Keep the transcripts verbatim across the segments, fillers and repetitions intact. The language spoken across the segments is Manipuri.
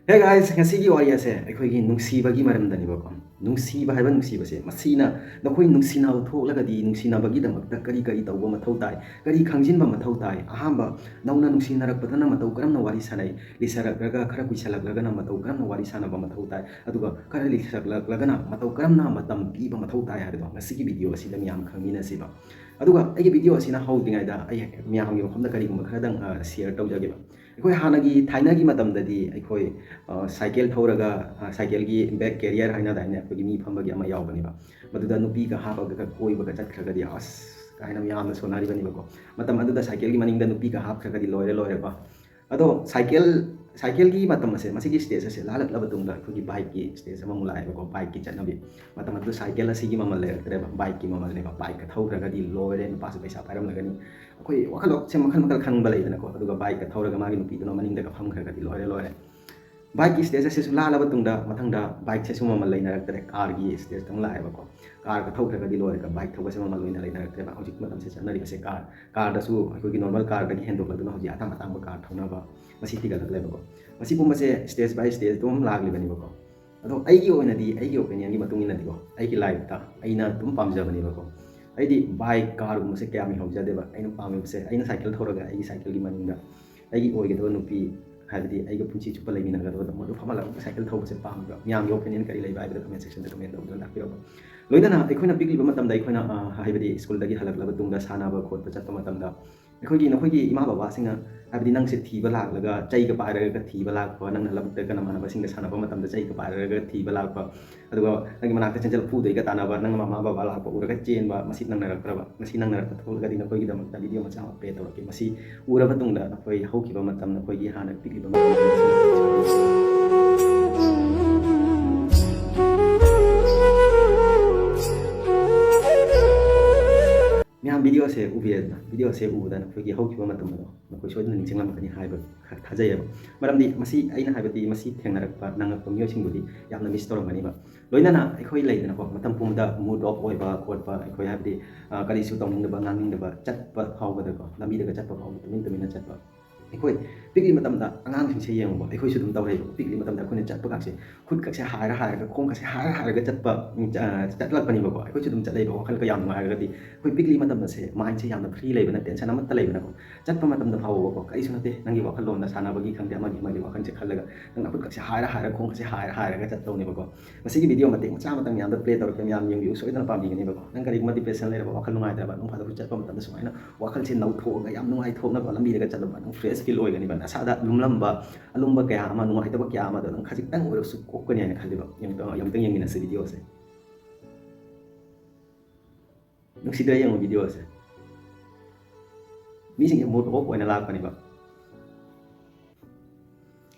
Hey guys, ꯉꯁꯤꯒꯤ ꯋꯥꯔꯤ ꯑꯁꯦ ꯑꯩꯈꯣꯏꯒꯤ ꯅꯨꯡꯁꯤꯕꯒꯤ ꯃꯔꯝꯗꯅꯦꯕꯀꯣ꯫ ꯅꯨꯡꯁꯤꯕ ꯍꯥꯏꯕ ꯅꯨꯡꯁꯤꯕꯁꯦ, ꯃꯁꯤꯅ ꯅꯈꯣꯏ ꯅꯨꯡꯁꯤꯅꯕ ꯊꯣꯛꯂꯒꯗꯤ ꯅꯨꯡꯁꯤꯅꯕꯒꯤꯗꯃꯛꯇ ꯀꯔꯤ ꯀꯔꯤ ꯇꯧꯕ ꯃꯊꯧ ꯇꯥꯏ, ꯀꯔꯤ ꯈꯪꯖꯤꯟꯕ ꯃꯊꯧ ꯇꯥꯏ, ꯑꯍꯥꯟꯕ ꯅꯧꯅ ꯅꯨꯡꯁꯤꯅꯔꯛꯄꯗꯅ ꯃꯇꯧ ꯀꯔꯝꯅ ꯋꯥꯔꯤ ꯁꯥꯟꯅꯩ, ꯂꯤꯁꯔꯛꯂꯒ ꯈꯔ ꯀꯨꯏꯁꯜꯂꯛꯂꯒꯅ ꯃꯇꯧ ꯀꯔꯝꯅ ꯋꯥꯔꯤ ꯁꯥꯟꯅꯕ ꯃꯊꯧ ꯇꯥꯏ, ꯑꯗꯨꯒ ꯈꯔ ꯂꯤꯁꯜꯂꯛꯂꯒꯅ ꯃꯇꯧ ꯀꯔꯝꯅ ꯃꯇꯝ ꯄꯤꯕ ꯃꯊꯧ ꯇꯥꯏ ꯍꯥꯏꯕꯗꯣ ꯉꯁꯤꯒꯤ video ꯑꯁꯤꯗ ꯃꯤꯌꯥꯝ ꯈꯪꯃꯤꯟꯅꯁꯤꯕ꯫ ꯑꯗꯨꯒ ꯑꯩꯒꯤ video ꯑꯁꯤꯅ ꯍꯧꯗ꯭ꯔꯤꯉꯩꯗ ꯑꯩ ꯃꯤꯌꯥꯝꯒꯤ ꯃꯐꯝꯗ ꯀꯔꯤꯒꯨꯝꯕ ꯈꯔꯗꯪ, ꯑ, share ꯇꯧꯖꯒꯦꯕ꯫ ꯑꯩꯈꯣꯏ ꯍꯥꯟꯅꯒꯤ ꯊꯥꯏꯅꯒꯤ ꯃꯇꯝꯗꯗꯤ ꯑꯩꯈꯣꯏ, ꯑ, ꯁꯥꯏꯀꯦꯜ ꯊꯧꯔꯒ, ꯑ, ꯁꯥꯏꯀꯦꯜꯒꯤ back carrier ꯍꯥꯏꯅꯗꯥꯏꯅꯦ, ꯑꯩꯈꯣꯏꯒꯤ ꯃꯤ ꯐꯝꯕꯒꯤ ꯑꯃ ꯌꯥꯎꯕꯅꯦꯕ꯫ ꯃꯗꯨꯗ ꯅꯨꯄꯤꯒ ꯍꯥꯞꯄꯒ ꯀꯣꯏꯕꯒ ꯆꯠꯈ꯭ꯔꯒꯗꯤ ꯑꯁ ꯀꯥꯏꯅ ꯃꯌꯥꯝꯅ ꯁꯣꯟꯅꯔꯤꯕꯅꯦꯕꯀꯣ꯫ ꯃꯇꯝ ꯑꯗꯨꯗ ꯁꯥꯏꯀꯦꯜꯒꯤ ꯃꯅꯤꯡꯗ ꯅꯨꯄꯤꯒ ꯍꯥꯞꯈ꯭ꯔꯒꯗꯤ ꯂꯣꯏꯔꯦ ꯂꯣꯏꯔꯦꯀꯣ꯫ ꯑꯗꯣ ꯁꯥꯏꯀꯦꯜ, ꯁꯥꯏꯀꯦꯜꯒꯤ ꯃꯇꯝ ꯑꯁꯦ, ꯃꯁꯤꯒꯤ stage ꯑꯁꯦ ꯂꯥꯜꯂꯛꯂꯕ ꯇꯨꯡꯗ ꯑꯩꯈꯣꯏꯒꯤ bikeꯀꯤ stage ꯑꯃꯃꯨꯛ ꯂꯥꯛꯑꯦꯕꯀꯣ, bikeꯀꯤ ꯆꯠꯅꯕꯤ꯫ ꯃꯇꯝ ꯑꯗꯨꯗ ꯁꯥꯏꯀꯦꯜ ꯑꯁꯤꯒꯤ ꯃꯃꯜ ꯂꯩꯔꯛꯇ꯭ꯔꯦꯕ, bikeꯀꯤ ꯃꯃꯜꯅꯦꯕ꯫ Bikeꯀ ꯊꯧꯈ꯭ꯔꯒꯗꯤ ꯂꯣꯏꯔꯦ, ꯅꯨꯄꯥꯁꯦ ꯄꯩꯁꯥ ꯄꯥꯏꯔꯝꯂꯒꯅꯤ꯫ ꯑꯩꯈꯣꯏ ꯋꯥꯈꯜꯂꯣꯟꯁꯦ ꯃꯈꯜ ꯃꯈꯜ ꯈꯟꯕ ꯂꯩꯗꯅꯀꯣ꯫ ꯑꯗꯨꯒ bikeꯀ ꯊꯧꯔꯒ ꯃꯥꯒꯤ ꯅꯨꯄꯤꯗꯨꯅ ꯃꯅꯤꯡꯗꯒ ꯐꯝꯈ꯭ꯔꯒꯗꯤ ꯂꯣꯏꯔꯦ ꯂꯣꯏꯔꯦ꯫ Bikeꯀꯤ stage ꯑꯁꯤꯁꯨ ꯂꯥꯜꯂꯕ ꯇꯨꯡꯗ ꯃꯊꯪꯗ bikeꯁꯤꯁꯨ ꯃꯃꯜ ꯂꯩꯅꯔꯛꯇ꯭ꯔꯦ, carꯒꯤ stageꯇꯪ ꯂꯥꯛꯑꯦꯕꯀꯣ꯫ Carꯒ ꯊꯧꯈ꯭ꯔꯒꯗꯤ ꯂꯣꯏꯔꯦ, bike ꯊꯧꯕꯁꯦ ꯃꯃꯜ ꯑꯣꯏꯅ ꯂꯩꯅꯔꯛꯇ꯭ꯔꯦꯕ꯫ ꯍꯧꯖꯤꯛ ꯃꯇꯝꯁꯦ ꯆꯠꯅꯔꯤꯕꯁꯦ car, carꯗꯁꯨ ꯑꯩꯈꯣꯏꯒꯤ normal carꯗꯒꯤ ꯍꯦꯟꯗꯣꯛꯂꯗꯨꯅ ꯍꯧꯖꯤꯛ ꯑꯇꯥꯡ ꯑꯇꯥꯡꯕ car ꯊꯧꯅꯕ ꯃꯁꯤ ꯊꯤꯒꯠꯂꯛꯂꯦꯕꯀꯣ꯫ ꯃꯁꯤ ꯄꯨꯝꯕꯁꯦ stage by stage ꯑꯗꯨꯝ ꯂꯥꯛꯂꯤꯕꯅꯦꯕꯀꯣ꯫ ꯑꯗꯣ ꯑꯩꯒꯤ ꯑꯣꯏꯅꯗꯤ, ꯑꯩꯒꯤ opinionꯒꯤ ꯃꯇꯨꯡ ꯏꯟꯅꯗꯤꯀꯣ, ꯑꯩꯒꯤ lifeꯇ ꯑꯩꯅ ꯑꯗꯨꯝ ꯄꯥꯝꯖꯕꯅꯦꯕꯀꯣ꯫ ꯑꯩꯗꯤ bike, carꯒꯨꯝꯕꯁꯦ ꯀꯌꯥ ꯌꯧꯖꯗꯦꯕ꯫ ꯑꯩꯅ ꯄꯥꯝꯃꯤꯕꯁꯦ, ꯑꯩꯅ ꯁꯥꯏꯀꯜ ꯊꯧꯔꯒ ꯑꯩꯒꯤ ꯁꯥꯏꯀꯜꯒꯤ ꯃꯅꯤꯡꯗ ꯑꯩꯒꯤ ꯑꯣꯏꯒꯗꯕ ꯅꯨꯄꯤ, ꯍꯥꯏꯕꯗꯤ ꯑꯩꯒ ꯄꯨꯟꯁꯤ ꯆꯨꯞꯄ ꯂꯩꯃꯤꯟꯅꯒꯗꯕꯗꯣ, ꯃꯗꯨ ꯐꯝꯍꯜꯂꯒ ꯁꯥꯏꯀꯜ ꯊꯧꯕꯁꯦ ꯄꯥꯝꯃꯤꯕ꯫ ꯃꯤꯌꯥꯝꯒꯤ opinion ꯀꯔꯤ ꯂꯩꯕ ꯍꯥꯏꯕꯗꯣ comment sectionꯗ comment ꯇꯧꯗꯨꯅ ꯇꯥꯛꯄꯤꯔꯛꯎ꯫ ꯂꯣꯏꯅꯅ ꯑꯩꯈꯣꯏꯅ ꯄꯤꯛꯂꯤꯕ ꯃꯇꯝꯗ ꯑꯩꯈꯣꯏꯅ, ꯑ, ꯍꯥꯏꯕꯗꯤ ꯁ꯭ꯀꯨꯜꯗꯒꯤ ꯍꯜꯂꯛꯂꯕ ꯇꯨꯡꯗ ꯁꯥꯟꯅꯕ ꯈꯣꯠꯄ ꯆꯠꯄ ꯃꯇꯝꯗ ꯑꯩꯈꯣꯏꯒꯤ, ꯅꯈꯣꯏꯒꯤ ꯏꯃꯥ ꯕꯕꯥꯁꯤꯡꯅ, ꯍꯥꯏꯕꯗꯤ ꯅꯪꯁꯦ ꯊꯤꯕ ꯂꯥꯛꯂꯒ ꯆꯩꯒ ꯄꯥꯏꯔꯒ ꯊꯤꯕ ꯂꯥꯛꯄ, ꯅꯪꯅ ꯂꯧꯕꯨꯛꯇꯒ ꯅꯃꯥꯟꯅꯕꯁꯤꯡꯒ ꯁꯥꯟꯅꯕ ꯃꯇꯝꯗ ꯆꯩꯒ ꯄꯥꯏꯔꯒ ꯊꯤꯕ ꯂꯥꯛꯄ, ꯑꯗꯨꯒ ꯅꯪꯒꯤ ꯃꯅꯥꯛꯇ ꯆꯦꯟꯖꯜꯂ ꯐꯨꯗꯣꯏꯒ ꯇꯥꯟꯅꯕ, ꯅꯪꯅ ꯃꯃꯥ ꯕꯕꯥ ꯂꯥꯛꯄ ꯎꯔꯒ ꯆꯦꯟꯕ, ꯃꯁꯤ ꯅꯪꯅꯔꯛꯇ꯭ꯔꯕ? ꯃꯁꯤ ꯅꯪꯅꯔꯛꯄ ꯊꯣꯛꯂꯒꯗꯤ ꯅꯈꯣꯏꯒꯤꯗꯃꯛꯇ video ꯃꯆꯥ ꯑꯃ play ꯇꯧꯔꯛꯀꯦ꯫ ꯃꯁꯤ ꯎꯔꯕ ꯇꯨꯡꯗ ꯅꯈꯣꯏ ꯍꯧꯈꯤꯕ ꯃꯇꯝ, ꯅꯈꯣꯏꯒꯤ ꯍꯥꯟꯅ ꯄꯤꯛꯂꯤꯕ ꯃꯇꯝ ꯃꯌꯥꯝ videoꯁꯦ ꯎꯕꯤꯔꯦꯗꯅ, videoꯁꯦ ꯎꯕꯗ ꯅꯈꯣꯏꯒꯤ ꯍꯧꯈꯤꯕ ꯃꯇꯝ ꯑꯗꯣ ꯅꯈꯣꯏ ꯁꯣꯏꯗꯅ ꯅꯤꯡꯁꯤꯡꯂꯝꯒꯅꯤ ꯍꯥꯏꯕ ꯈ-, ꯊꯥꯖꯩꯌꯦꯕ꯫ ꯃꯔꯝꯗꯤ ꯃꯁꯤ, ꯑꯩꯅ ꯍꯥꯏꯕꯗꯤ ꯃꯁꯤ ꯊꯦꯡꯅꯔꯛꯄ, ꯅꯪꯉꯛꯄ ꯃꯤꯑꯣꯏꯁꯤꯡꯕꯨꯗꯤ ꯌꯥꯝꯅ miss ꯇꯧꯔꯝꯒꯅꯤꯕ꯫ ꯂꯣꯏꯅꯅ ꯑꯩꯈꯣꯏ ꯂꯩꯗꯅꯀꯣ, ꯃꯇꯝ ꯄꯨꯝꯕꯗ mood off ꯑꯣꯏꯕ ꯈꯣꯠꯄ, ꯑꯩꯈꯣꯏ ꯍꯥꯏꯕꯗꯤ, ꯑ, ꯀꯔꯤꯁꯨ ꯇꯧꯅꯤꯡꯗꯕ, ꯉꯥꯡꯅꯤꯡꯗꯕ, ꯆꯠꯄ ꯐꯥꯎꯕꯗꯀꯣ, ꯂꯝꯕꯤꯗꯒ ꯆꯠꯄ ꯐꯥꯎꯕ ꯇꯨꯃꯤꯟ ꯇꯨꯃꯤꯟꯅ ꯆꯠꯄ꯫ ꯑꯩꯈꯣꯏ ꯄꯤꯛꯂꯤ ꯃꯇꯝꯗ ꯑꯉꯥꯡꯁꯤꯡꯁꯦ ꯌꯦꯡꯉꯨꯕ, ꯑꯩꯈꯣꯏꯁꯨ ꯑꯗꯨꯝ ꯇꯧꯔꯛꯏꯕ꯫ ꯄꯤꯛꯂꯤ ꯃꯇꯝꯗ ꯑꯩꯈꯣꯏꯅ ꯆꯠꯄꯒꯁꯦ ꯈꯨꯠꯀꯁꯦ ꯍꯥꯏꯔ ꯍꯥꯏꯔꯒ, ꯈꯣꯡꯒꯁꯦ ꯍꯥꯏꯔ ꯍꯥꯏꯔꯒ ꯆꯠꯄ, ꯎꯝ, ꯆ-, ꯆꯠꯂꯛꯄꯅꯦꯕꯀꯣ꯫ ꯑꯩꯈꯣꯏꯁꯨ ꯑꯗꯨꯝ ꯆꯠꯂꯛꯏꯕ, ꯋꯥꯈꯜꯒ ꯌꯥꯝ ꯅꯨꯡꯉꯥꯏꯔꯒꯗꯤ꯫ ꯑꯩꯈꯣꯏ ꯄꯤꯛꯂꯤ ꯃꯇꯝꯗꯁꯦ mindꯁꯦ ꯌꯥꯝꯅ free ꯂꯩꯕꯅ, tension ꯑꯃꯠꯇ ꯂꯩꯕꯅꯀꯣ꯫ ꯆꯠꯄ ꯃꯇꯝꯗ ꯐꯥꯎꯕꯀꯣ, ꯀꯔꯤꯁꯨ ꯅꯠꯇꯦ, ꯅꯪꯒꯤ ꯋꯥꯈꯜꯂꯣꯟꯗ ꯁꯥꯟꯅꯕꯒꯤ ꯈꯪꯗꯦ, ꯑꯃꯒꯤ, ꯑꯃꯒꯤ ꯋꯥꯈꯜꯁꯦ ꯈꯜꯂꯒ ꯅꯪꯅ ꯈꯨꯠꯀꯁꯦ ꯍꯥꯏꯔ ꯍꯥꯏꯔ, ꯈꯣꯡꯒꯁꯦ ꯍꯥꯏꯔ ꯍꯥꯏꯔꯒ ꯆꯠꯇꯧꯅꯦꯕꯀꯣ꯫ ꯃꯁꯤꯒꯤ video ꯃꯇꯦꯛ ꯃꯆꯥ ꯑꯃꯇꯪ ꯃꯌꯥꯝꯗ play ꯇꯧꯔꯛꯀꯦ, ꯃꯌꯥꯝ ꯌꯦꯡꯕꯤꯌꯨ, ꯁꯣꯏꯗꯅ ꯄꯥꯝꯕꯤꯒꯅꯦꯕꯀꯣ꯫ ꯅꯪ ꯀꯔꯤꯒꯨꯝꯕ depression ꯂꯩꯔꯕ, ꯋꯥꯈꯜ ꯅꯨꯡꯉꯥꯏꯇ꯭ꯔꯕ, ꯅꯣꯡ ꯐꯥꯗꯣꯛꯁꯨ ꯆꯠꯄ ꯃꯇꯝꯗ ꯁꯨꯃꯥꯏꯅ ꯋꯥꯈꯜꯁꯦ ꯅꯧꯊꯣꯛꯑꯒ ꯌꯥꯝ ꯅꯨꯡꯉꯥꯏꯊꯣꯛꯅꯕ ꯂꯝꯕꯤꯗꯒ ꯆꯠꯂꯨꯕ, ꯅꯪ fresh feel ꯑꯣꯏꯒꯅꯤꯕ, ꯅꯁꯥꯗ ꯂꯨꯝꯂꯝꯕ ꯑꯂꯨꯝꯕ ꯀꯌꯥ ꯑꯃ, ꯅꯨꯡꯉꯥꯏꯇꯕ ꯀꯌꯥ ꯑꯃꯗꯣ ꯅꯪ ꯈꯖꯤꯛꯇꯪ ꯑꯣꯏꯔꯁꯨ ꯀꯣꯛꯀꯅꯤ ꯍꯥꯏꯅ ꯈꯜꯂꯤꯕ꯫ ꯌꯥꯝ-, ꯌꯥꯝꯇꯪ ꯌꯦꯡꯃꯤꯟꯅꯁꯤ videoꯁꯦ꯫ ꯅꯨꯡꯁꯤꯗ꯭ꯔꯥ ꯌꯦꯡꯉꯨ videoꯁꯦ꯫ ꯃꯤꯁꯤꯡꯁꯦ mood off ꯑꯣꯏꯅ ꯂꯥꯛꯄꯅꯦꯕ꯫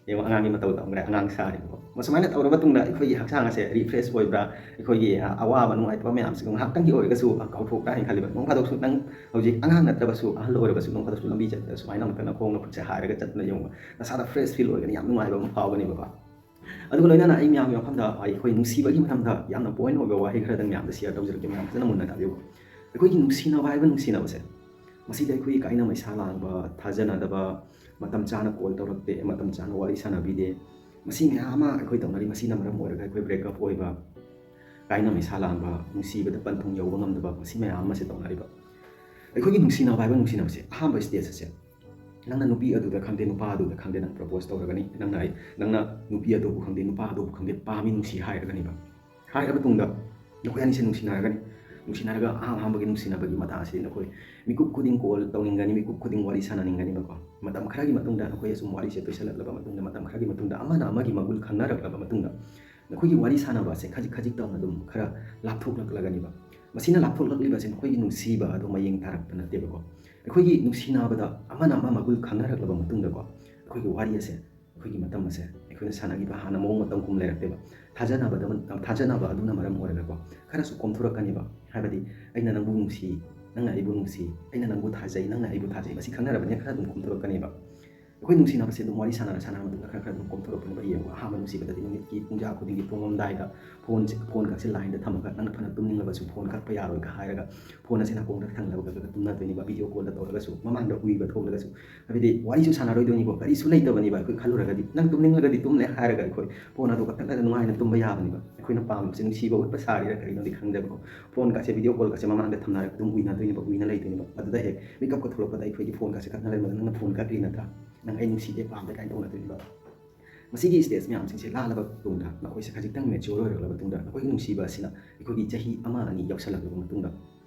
ꯌꯦꯡꯉꯣ, ꯑꯉꯥꯡꯒꯤ ꯃꯇꯧ ꯇꯧꯈ꯭ꯔꯦ, ꯑꯉꯥꯡ ꯁꯥꯔꯤꯕꯀꯣ꯫ ꯃꯁꯨꯃꯥꯏꯅ ꯇꯧꯔꯕ ꯃꯇꯨꯡꯗ ꯑꯩꯈꯣꯏꯒꯤ ꯍꯛꯆꯥꯡ ꯑꯁꯦ refresh ꯑꯣꯏꯕ꯭ꯔꯥ, ꯑꯩꯈꯣꯏꯒꯤ, ꯑ, ꯑꯋꯥꯕ ꯅꯨꯡꯉꯥꯏꯇꯕ ꯃꯌꯥꯝꯁꯤꯡꯗꯣ ꯉꯥꯏꯍꯥꯛꯇꯪꯒꯤ ꯑꯣꯏꯔꯒꯁꯨ ꯀꯥꯎꯊꯣꯛꯄ꯭ꯔꯥ ꯍꯥꯏꯅ ꯈꯜꯂꯤꯕ꯫ ꯅꯣꯡ ꯐꯥꯗꯣꯛꯁꯨ ꯅꯪ ꯍꯧꯖꯤꯛ ꯑꯉꯥꯡ ꯅꯠꯇ꯭ꯔꯕꯁꯨ, ꯑꯍꯜ ꯑꯣꯏꯔꯕꯁꯨ, ꯅꯣꯡ ꯐꯥꯗꯣꯛꯁꯨ ꯂꯝꯕꯤ ꯆꯠꯄꯗ ꯁꯨꯃꯥꯏꯅ ꯑꯃꯨꯛꯇꯪ ꯅꯈꯣꯡ ꯅꯈꯨꯠꯁꯦ ꯍꯥꯏꯔꯒ ꯆꯠꯇꯅ ꯌꯦꯡꯉꯨ, ꯅꯁꯥꯗ fresh feel ꯑꯣꯏꯒꯅꯤ, ꯌꯥꯝ ꯅꯨꯡꯉꯥꯏꯕ ꯑꯃ ꯐꯥꯎꯒꯅꯦꯕꯀꯣ꯫ ꯑꯗꯨꯒ ꯂꯣꯏꯅꯅ ꯑꯩ ꯃꯌꯥꯝꯒꯤ ꯃꯐꯝꯗ ꯑꯩꯈꯣꯏ ꯅꯨꯡꯁꯤꯕꯒꯤ ꯃꯐꯝꯗ ꯌꯥꯝꯅ point ꯑꯣꯏꯕ ꯋꯥꯍꯩ ꯈꯔꯗꯪ ꯃꯌꯥꯝꯗ share ꯇꯧꯖꯔꯛꯀꯦ, ꯃꯌꯥꯝ ꯐꯖꯅ ꯃꯨꯟꯅ ꯇꯥꯕꯤꯌꯨ꯫ ꯑꯩꯈꯣꯏꯒꯤ ꯅꯨꯡꯁꯤꯅꯕ ꯍꯥꯏꯕ ꯅꯨꯡꯁꯤꯅꯕꯁꯦ, ꯃꯁꯤꯗ ꯑꯩꯈꯣꯏꯒꯤ ꯀꯥꯏꯅ ꯃꯩꯁꯥ ꯂꯥꯡꯕ, ꯊꯥꯖꯅꯗꯕ, ꯃꯇꯝ ꯆꯥꯅ call ꯇꯧꯔꯛꯇꯦ, ꯃꯇꯝ ꯆꯥꯅ ꯋꯥꯔꯤ ꯁꯥꯟꯅꯕꯤꯗꯦ, ꯃꯁꯤ ꯃꯌꯥꯝ ꯑꯃ ꯑꯩꯈꯣꯏ ꯇꯧꯅꯔꯤ꯫ ꯃꯁꯤꯅ ꯃꯔꯝ ꯑꯣꯏꯔꯒ ꯑꯩꯈꯣꯏ break up ꯑꯣꯏꯕ, ꯀꯥꯏꯅ ꯃꯩꯁꯥ ꯂꯥꯡꯕ, ꯅꯨꯡꯁꯤꯕꯗ ꯄꯟꯊꯨꯡ ꯌꯧꯕ ꯉꯝꯗꯕ, ꯃꯁꯤ ꯃꯌꯥꯝ ꯑꯃꯁꯦ ꯇꯧꯅꯔꯤꯕ꯫ ꯑꯩꯈꯣꯏꯒꯤ ꯅꯨꯡꯁꯤꯅꯕ ꯍꯥꯏꯕ ꯅꯨꯡꯁꯤꯅꯕꯁꯦ ꯑꯍꯥꯟꯕ stage ꯑꯁꯦ ꯅꯪꯅ ꯅꯨꯄꯤ ꯑꯗꯨꯗ ꯈꯪꯗꯦ, ꯅꯨꯄꯥ ꯑꯗꯨꯗ ꯈꯪꯗꯦ, ꯅꯪ propose ꯇꯧꯔꯒꯅꯤ꯫ ꯅꯪꯅ ꯑꯩ, ꯅꯪꯅ ꯅꯨꯄꯤ ꯑꯗꯨꯕꯨ ꯈꯪꯗꯦ, ꯅꯨꯄꯥ ꯑꯗꯨꯕꯨ ꯈꯪꯗꯦ, "ꯄꯥꯝꯃꯤ, ꯅꯨꯡꯁꯤ" ꯍꯥꯏꯔꯒꯅꯤꯕ꯫ ꯍꯥꯏꯔꯕ ꯃꯇꯨꯡꯗ ꯅꯈꯣꯏ ꯑꯅꯤꯁꯦ ꯅꯨꯡꯁꯤꯅꯔꯒꯅꯤ꯫ ꯅꯨꯡꯁꯤꯅꯔꯒ ꯑꯍꯥꯟ ꯑꯍꯥꯟꯕꯒꯤ ꯅꯨꯡꯁꯤꯅꯕꯒꯤ ꯃꯇꯥꯡ ꯑꯁꯤꯗꯤ ꯅꯈꯣꯏ ꯃꯤꯀꯨꯞ ꯈꯨꯗꯤꯡ call ꯇꯧꯅꯤꯡꯒꯅꯤ, ꯃꯤꯀꯨꯞ ꯈꯨꯗꯤꯡ ꯋꯥꯔꯤ ꯁꯥꯟꯅꯅꯤꯡꯒꯅꯤꯕꯀꯣ꯫ ꯃꯇꯝ ꯈꯔꯒꯤ ꯃꯇꯨꯡꯗ ꯅꯈꯣꯏ ꯑꯁꯨꯝ ꯋꯥꯔꯤꯁꯦ ꯇꯣꯏꯁꯜꯂꯛꯂꯕ ꯃꯇꯨꯡꯗ, ꯃꯇꯝ ꯈꯔꯒꯤ ꯃꯇꯨꯡꯗ ꯑꯃꯅ ꯑꯃꯒꯤ ꯃꯒꯨꯟ ꯈꯪꯅꯔꯛꯂꯕ ꯃꯇꯨꯡꯗ, ꯅꯈꯣꯏꯒꯤ ꯋꯥꯔꯤ ꯁꯥꯟꯅꯕ ꯑꯁꯦ ꯈꯖꯤꯛ ꯈꯖꯤꯛ ꯇꯧꯅ ꯑꯗꯨꯝ ꯈꯔ ꯂꯥꯞꯊꯣꯛꯂꯛꯂꯒꯅꯤꯕ꯫ ꯃꯁꯤꯅ ꯂꯥꯞꯊꯣꯛꯂꯛꯂꯤꯕꯁꯦ ꯅꯈꯣꯏꯒꯤ ꯅꯨꯡꯁꯤꯕ ꯑꯗꯣ ꯃꯌꯦꯡ ꯇꯥꯔꯛꯄ ꯅꯠꯇꯦꯕꯀꯣ꯫ ꯑꯩꯈꯣꯏꯒꯤ ꯅꯨꯡꯁꯤꯅꯕꯗ ꯑꯃꯅ ꯑꯃ ꯃꯒꯨꯟ ꯈꯪꯅꯔꯛꯂꯕ ꯃꯇꯨꯡꯗꯀꯣ, ꯑꯩꯈꯣꯏꯒꯤ ꯋꯥꯔꯤ ꯑꯁꯦ, ꯑꯩꯈꯣꯏꯒꯤ ꯃꯇꯝ ꯑꯁꯦ ꯑꯩꯈꯣꯏꯅ ꯁꯥꯟꯅꯈꯤꯕ ꯍꯥꯟꯅ ꯃꯑꯣꯡ ꯃꯇꯧ ꯀꯨꯝ ꯂꯩꯔꯛꯇꯦꯕ꯫ ꯊꯥꯖꯅꯕꯗ, ꯊꯥꯖꯅꯕ ꯑꯗꯨꯅ ꯃꯔꯝ ꯑꯣꯏꯔꯒꯀꯣ, ꯈꯔꯁꯨ ꯀꯣꯝꯊꯣꯔꯛꯀꯅꯦꯕ꯫ ꯍꯥꯏꯕꯗꯤ, "ꯑꯩꯅ ꯅꯪꯕꯨ ꯅꯨꯡꯁꯤ, ꯅꯪꯅ ꯑꯩꯕꯨ ꯅꯨꯡꯁꯤ, ꯑꯩꯅ ꯅꯪꯕꯨ ꯊꯥꯖꯩ, ꯅꯪꯅ ꯑꯩꯕꯨ ꯊꯥꯖꯩ", ꯃꯁꯤ ꯈꯪꯅꯔꯕꯅꯤꯅ ꯈꯔ ꯑꯗꯨꯝ ꯀꯣꯝꯊꯣꯔꯛꯀꯅꯦꯕ꯫ ꯑꯩꯈꯣꯏ ꯅꯨꯡꯁꯤꯅꯕꯁꯦ ꯑꯗꯨꯝ ꯋꯥꯔꯤ ꯁꯥꯟꯅꯔ ꯁꯥꯟꯅꯔ ꯃꯇꯨꯡꯗ ꯈꯔ ꯈꯔ ꯑꯗꯨꯝ ꯀꯣꯝꯊꯣꯔꯛꯄꯅꯦꯕ꯫ ꯌꯦꯡꯉꯨ, ꯑꯍꯥꯟꯕ ꯅꯨꯡꯁꯤꯕꯗꯗꯤ ꯅꯨꯃꯤꯠꯀꯤ ꯄꯨꯡꯖꯥ ꯈꯨꯗꯤꯡꯒꯤ ꯇꯨꯝꯃꯝꯗꯥꯏꯗ ꯐꯣꯟꯁꯦ, ꯐꯣꯟ ꯈꯛꯁꯦ ꯂꯥꯏꯟꯗ ꯊꯝꯃꯒ, ꯅꯪꯅ ꯐꯅ ꯇꯨꯝꯅꯤꯡꯂꯕꯁꯨ ꯐꯣꯟ ꯀꯛꯄ ꯌꯥꯔꯣꯏꯒ ꯍꯥꯏꯔꯒ, ꯐꯣꯟ ꯑꯁꯤ ꯅꯥꯀꯣꯡꯗ ꯊꯝꯂꯒ ꯇꯨꯝꯅꯗꯣꯏꯅꯦꯕ, ꯚꯤꯗꯤꯑꯣ ꯀꯣꯜꯗ ꯇꯧꯔꯒꯁꯨ, ꯃꯃꯥꯡꯗ ꯎꯏꯕ ꯊꯣꯛꯂꯒꯁꯨ꯫ ꯍꯥꯏꯕꯗꯤ ꯋꯥꯔꯤꯁꯨ ꯁꯥꯟꯅꯔꯣꯏꯗꯣꯏꯅꯤꯀꯣ, ꯀꯔꯤꯁꯨ ꯂꯩꯇꯕꯅꯦꯕ꯫ ꯑꯩꯈꯣꯏ ꯈꯜꯂꯨꯔꯒꯗꯤ, "ꯅꯪ ꯇꯨꯝꯅꯤꯡꯂꯒꯗꯤ ꯇꯨꯝꯂꯦ" ꯍꯥꯏꯔꯒ ꯑꯩꯈꯣꯏ ꯐꯣꯟ ꯑꯗꯨ ꯀꯛꯊꯠꯂꯒ ꯅꯨꯡꯉꯥꯏꯅ ꯇꯨꯝꯕ ꯌꯥꯕꯅꯦꯕ꯫ ꯑꯩꯈꯣꯏꯅ ꯄꯥꯝꯃꯤꯕꯁꯦ ꯅꯨꯡꯁꯤꯕ ꯎꯠꯄ ꯁꯥꯔꯤꯔꯥ ꯀꯔꯤꯅꯣꯗꯤ ꯈꯪꯗꯦꯕꯀꯣ, ꯐꯣꯟꯒꯁꯦ, ꯚꯤꯗꯤꯑꯣ ꯀꯣꯜꯒꯁꯦ ꯃꯃꯥꯡꯗ ꯊꯝꯅꯔꯒ ꯑꯗꯨꯝ ꯎꯏꯅꯗꯣꯏꯅꯦꯕ, ꯎꯏꯅ ꯂꯩꯗꯣꯏꯅꯦꯕ꯫ ꯑꯗꯨꯗ ꯍꯦꯛ ꯃꯤꯀꯞꯀ ꯊꯣꯛꯂꯛꯄꯗ ꯑꯩꯈꯣꯏꯒꯤ ꯐꯣꯟꯒꯁꯦ ꯀꯛꯅ ꯂꯩꯔꯝꯕꯗ, "ꯅꯪꯅ ꯐꯣꯟ ꯀꯛꯈ꯭ꯔꯤ ꯅꯠꯇ꯭ꯔꯥ? ꯅꯪ ꯑꯩ ꯅꯨꯡꯁꯤꯗꯦ, ꯄꯥꯝꯗꯦ" ꯀꯥꯏꯅ ꯇꯧꯅꯗꯣꯏꯅꯦꯕ꯫ ꯃꯁꯤꯒꯤ ꯁ꯭ꯇꯦꯖ ꯃꯌꯥꯝꯁꯤꯡꯁꯦ ꯂꯥꯜꯂꯕ ꯇꯨꯡꯗ, ꯅꯈꯣꯏꯁꯦ ꯈꯖꯤꯛꯇꯪ ꯃꯦꯆ꯭ꯌꯣꯔ ꯑꯣꯏꯔꯛꯂꯕ ꯇꯨꯡꯗ, ꯅꯈꯣꯏꯒꯤ ꯅꯨꯡꯁꯤꯕ ꯑꯁꯤꯅ ꯑꯩꯈꯣꯏꯒꯤ ꯆꯍꯤ ꯑꯃ ꯑꯅꯤ ꯌꯧꯁꯜꯂꯛꯂꯕ ꯃꯇꯨꯡꯗ,